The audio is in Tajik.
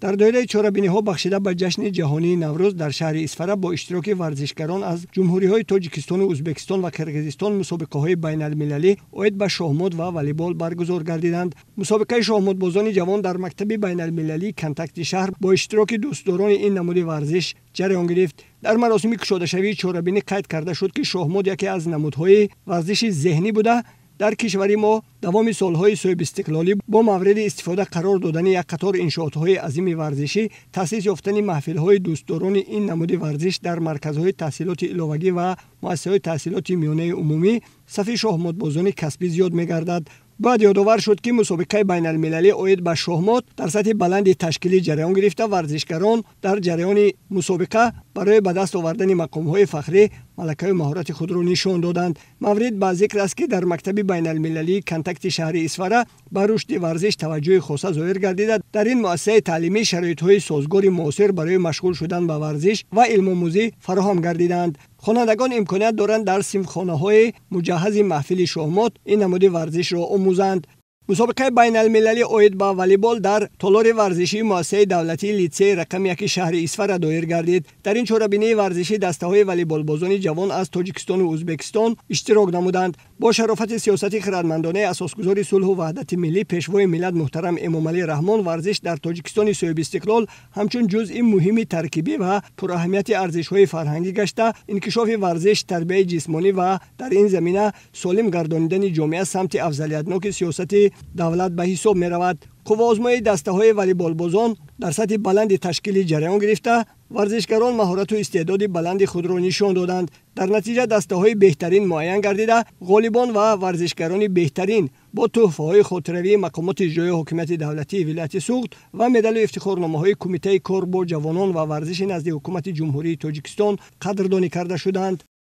Дар доираи чорабиниҳо, бахшида ба ҷашни ҷаҳонии Наврӯз, дар шаҳри Исфара бо иштироки варзишгарон аз ҷумҳуриҳои Тоҷикистону Ӯзбекистон ва Қирғизистон мусобиқаҳои байналмилалӣ оид ба шоҳмот ва волейбол баргузор гардиданд. Мусобиқаи шоҳмотбозони ҷавон дар мактаби байналмилалии Контакти шаҳр бо иштироки дӯстдорони ин намуди варзиш ҷараён гирифт. Дар маросими кушодашавии чорабинӣ қайд карда шуд, ки шоҳмот яке аз намудҳои варзиши зеҳнӣ буда, дар кишвари мо давоми солҳои соҳибистиқлолӣ бо мавриди истифода қарор додани як қатор иншоотҳои азими варзишӣ, таъсис ёфтани маҳфилҳои дӯстдорони ин намуди варзиш дар марказҳои таҳсилоти иловагӣ ва муассисаҳои таҳсилоти миёнаи умумӣ сафи шоҳмотбозони касбӣ зиёд мегардад. Бояд ёдовар шуд, ки мусобиқаи байналмилалӣ оид ба шоҳмот дар сатҳи баланди ташкилӣ ҷараён гирифта, варзишгарон дар ҷараёни мусобиқа барои ба даст овардани мақомҳои фахрӣ малакаю маҳорати худро нишон доданд. Маврид ба зикр аст, ки дар мактаби байналмилалии Контакти шаҳри Исфара ба рушди варзиш таваҷҷӯҳи хоса зоҳир гардида, дар ин муассисаи таълимӣ шароитҳои созгори муосир барои машғул шудан ба варзиш ва илмомӯзӣ фароҳам гардидаанд. Хонандагон имконият доранд дар синфхонаҳои муҷаҳҳази маҳфили шоҳмот ин намуди варзишро омӯзанд. Мусобиқаи байналмилалӣ оид ба волейбол дар толори варзишии муассисаи давлатии литсеи рақами 1 шаҳри Исфара доир гардид. Дар ин чорабинии варзишӣ дастаҳои волейболбозони ҷавон аз Тоҷикистону Ӯзбекистон иштирок намуданд. Бо шарофати сиёсати хирадмандонаи асосгузори сулҳу ваҳдати миллӣ, Пешвои миллат муҳтарам Эмомалӣ Раҳмон, варзиш дар Тоҷикистони соҳибистиқлол ҳамчун ҷузъи муҳими таркибӣ ва пураҳамияти арзишҳои фарҳангӣ гашта, инкишофи варзиш, тарбияи ҷисмонӣ ва дар ин замина солим гардонидани ҷомеа самти афзалиятноки сиёсати давлат ба ҳисоб меравад. Қувваозмоии дастаҳои волейболбозон дар сатҳи баланди ташкилӣ ҷараён гирифта, варзишгарон маҳорату истеъдоди баланди худро нишон доданд. Дар натиҷа дастаҳои беҳтарин муайян гардида, ғолибон ва варзишгарони беҳтарин бо тӯҳфаҳои хотиравии мақомоти иҷроии ҳокимияти давлатии вилояти Суғд ва медалу ифтихорномаҳои Кумитаи кор бо ҷавонон ва варзиши назди Ҳукумати Ҷумҳурии Тоҷикистон қадрдонӣ карда шуданд.